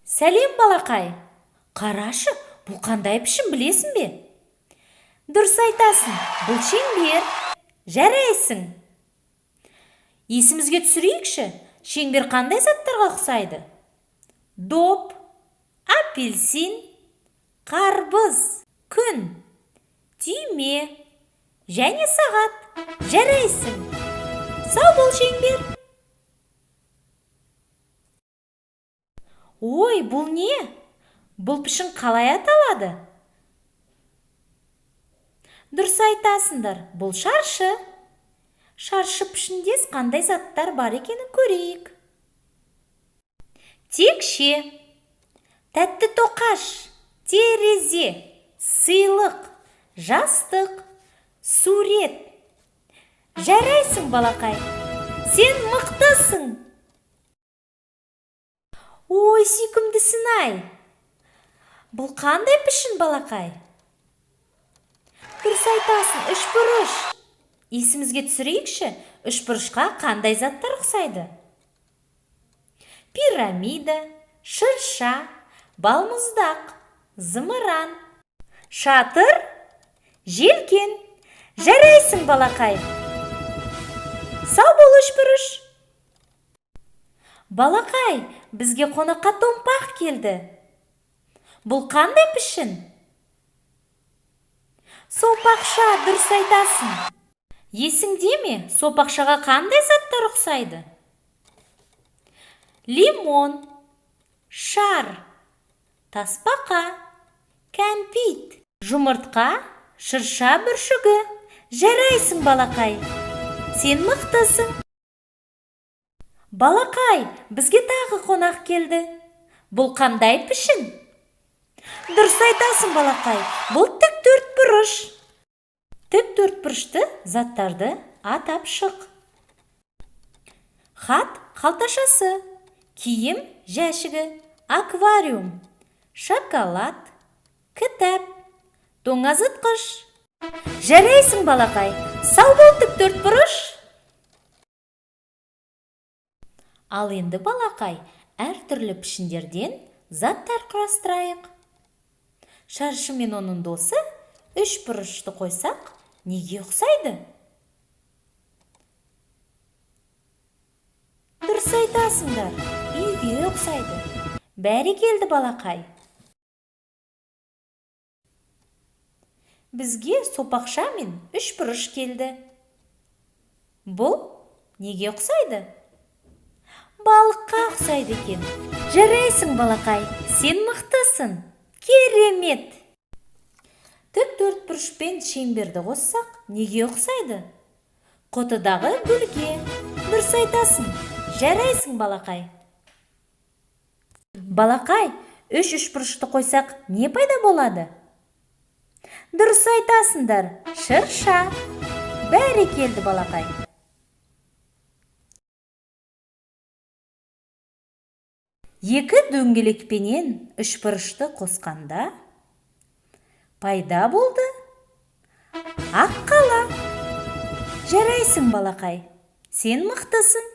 Сәлем, балақай! Қарашы, бұл қандай пішін, білесің бе? Дұрыс айтасың, бұл шеңбер. Жарайсың. Есімізге түсірейікші, шеңбер қандай заттарға ұқсайды? Доп, апельсин, қарбыз, күн, түйме және сағат. Жарайсың. Сау бол, шеңбер. Ой, бұл не? Бұл пішін қалай аталады? Дұрыс айтасыңдар, бұл шаршы. Шаршы пішіндес қандай заттар бар екенін көрейік. Текше, тәтті тоқаш, терезе, сыйлық, жастық, сурет. Жарайсың, балақай, сен мықтысың. Ой, сүйкімдісің-ай! Бұл қандай пішін, балақай? Дұрыс айтасың, үшбұрыш. Есімізге түсірейікші, үшбұрышқа қандай заттар ұқсайды? Пирамида, шырша, балмұздақ, зымыран, шатыр, желкен. Жарайсың, балақай. Сау бол, үшбұрыш. Балақай, бізге қонаққа томпақ келді. Бұл қандай пішін? Сопақша, дұрыс айтасың. Есіңде ме, сопақшаға қандай заттар ұқсайды? Лимон, шар, тасбақа, кәмпит, жұмыртқа, шырша бүршігі. Жарайсың, балақай, сен мықтысың. Балақай, бізге тағы қонақ келді. Бұл қандай пішін? Дұрыс айтасың, балақай, бұл тік төртбұрыш. Тік төртбұрышты заттарды атап шық. Хат қалташасы, киім жәшігі, аквариум, шоколад, кітап, тоңазытқыш. Жарайсың, балақай, сау бол, тік төртбұрыш. Ал енді, балақай, әртүрлі пішіндерден заттар құрастырайық. Шаршы мен оның досы үш бұрышты қойсақ, неге ұқсайды? Дұрыс айтасыңдар, үйге ұқсайды. Бәрекелді, балақай. Бізге сопақша мен үш бұрыш келді. Бұл неге ұқсайды? Балыққа ұқсайды екен. Жарайсың, балақай, сен мықтысың. Керемет! Тік төртбұрыш пен шеңберді қоссақ, неге ұқсайды? Құтыдағы гүлге. Дұрыс айтасың. Жарайсың, балақай. Балақай, үш үшбұрышты қойсақ, не пайда болады? Дұрыс айтасыңдар, шырша. Бәрекелді, балақай. Екі дөңгелекпенен үшбұрышты қосқанда пайда болды ақ қала. Жарайсың, балақай, сен мықтысың.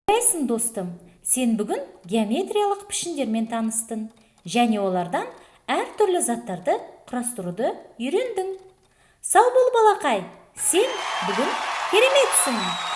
Жарайсың, достым, сен бүгін геометриялық пішіндермен таныстың және олардан әртүрлі заттарды құрастыруды үйрендің. Сау бол, балақай, сен бүгін кереметсің.